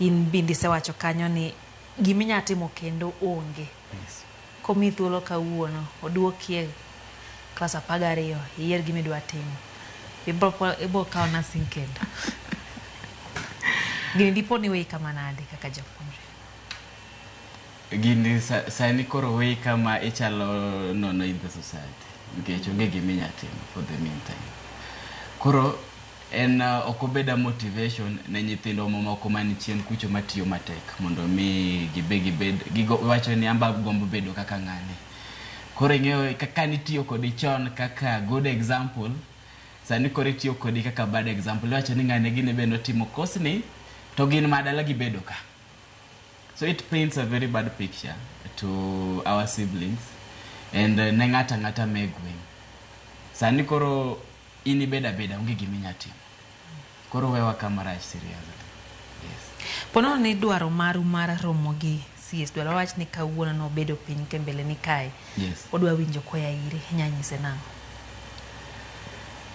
In bende isewacho kanyo ni giminya timo kendo onge. Komiyi thuolo kawuono, oduoki e klas 12, iyier gimidwa timo. Ibro kawo nursing kendo. Gini dipo ni weyi kama nade kaka japuonjre? Gini sani koro weyi kama ichalo nono in the society nikech onge giminya timo for the meantime. Koro en ok obeda motivation ne nyithindo mamoko man chien kucho matiyo matek mondo mi gibe gibed gigo wacho ni amba gombo bedo kaka ng'ane. Koro ing'eyo kaka nitiyo kodi chon kaka good example, sani koro itiyo kodi kaka bad example. Iwacho ni ng'ane gini be notimo course ni to gin madala gibedo ka. So it paints a very bad picture to our siblings and ne ng'ata ng'ata me gweng'. Sani koro in ibeda abeda onge giminya timo. Koro wewa kama rach seriously. Yes. Ponono ni dwaro maru mar romo gi CS, dwaro wach ni kawuono nobedo piny ke mbele ni kae. Odwa winjo koya iri, inya nyise nang'o?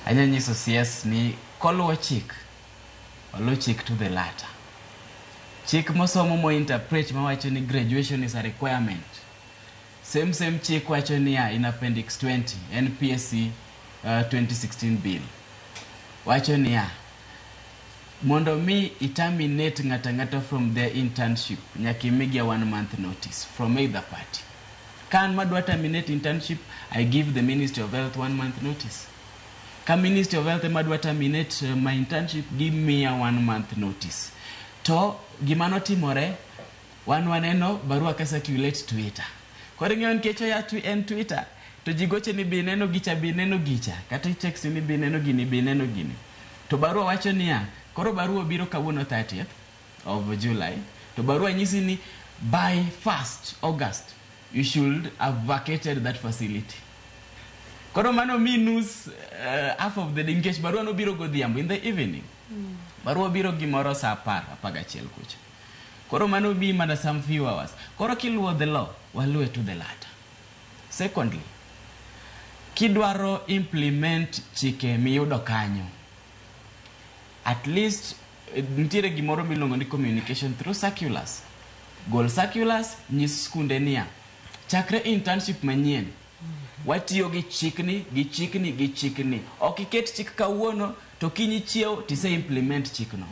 Anya nyiso CS ni koluwo chik, oluw chik to the letter. Chik mosomo mo interpret mawacho ni graduation is a requirement. Same same chik wacho niya in appendix 20 NPSC 2016 bill. Wacho niya mondo mi i terminate ng'ato ang'ata from their internship nyaka imigi a 1 month notice from either party. Ka an madwa terminate internship, I give the Ministry of Health 1 month notice. Ka Ministry of Health ema dwa terminate my internship, gimiya 1 month notice. To gima notimore, wan waneno barua ka circulate Twitter. Koro ing'eyo nikech oya en Twitter, to ji goche ni bi neno gicha, bi neno gicha, kata i text ni bi neno gini, bi neno gini. To barua wacho niya, koro barua obiro kawuono 30th of July, to barua nyisi ni by 1st August you should have vacated that facility. Koro mano mi nus half of the day nikech barua nobiro godhiambo in the evening. Barua biro gimoro saa 10, 11 kucha. Koro mano bi mana some few hours. Koro kiluwo the law, waluwe to the letter. Secondly, kidwaro implement chike miyudo kanyo, at least nitiere gimoro miluongo ni communication through circulars. Gol circulars, nyis skunde niya, chakre internship manyien, watiyo gi chikni, gi chikni, gi chikni. Ok iket chik kawuono, to kiny ichiew tise implement chikno.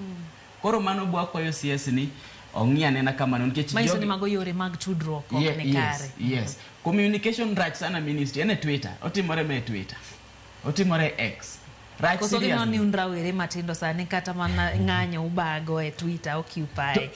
Koro mano bwakwayo CS ni ong'i anena kamano nikech Manyiso ni mago yore mag tudruok ok ni kare. Yes. Communication rach sana ministry. En e Twitter. Otimore ma e Twitter. Otimore e X. Rach Koso gineno ni seriously. un rawere matindo sani kata mana ng'anyo ubago e Twitter Occupy.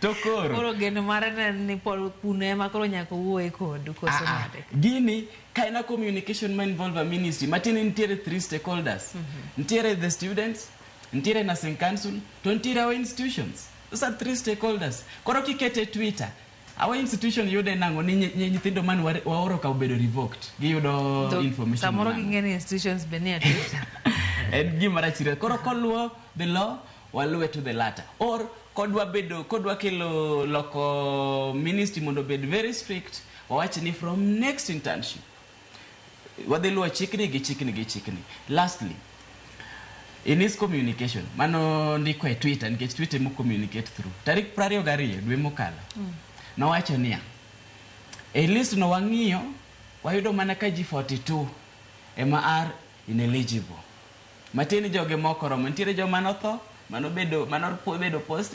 To koro. Koro geno mare ne en ni pod kuno ema koro nyaka owuoye kodu koso Ah, ah. nade? Gini ka en a communication ma involve a ministry matiende ni nitiere three stakeholders. Nitiere the students, nitiere nursing council, to nitiere our institutions. Those are three stakeholders. Koro kikete e Twitter, our institution yude nang'o ni nyithindo man waoro ka obedo revoked. Giyudo information Samoro nang'o? ging'e ni institutions be nie Twitter. En gima rach serious. Koro koluwo the law, waluwe to the letter. Or kodwa bedo kodwa kelo loko ministry mondo obed very strict, wawach ni from next internship wadhi luwo chikni gi chikni gi chikni. Lastly, in his communication mano ndiko e Twitter nikech Twitter emo communicate through tarik 22 dwe mokalo, nowacho niya e list no wang'iyo wayudo mana ka ji 42 ema are ineligible, matiende ni joge moko romo nitiere joma notho manobedo manobedo post.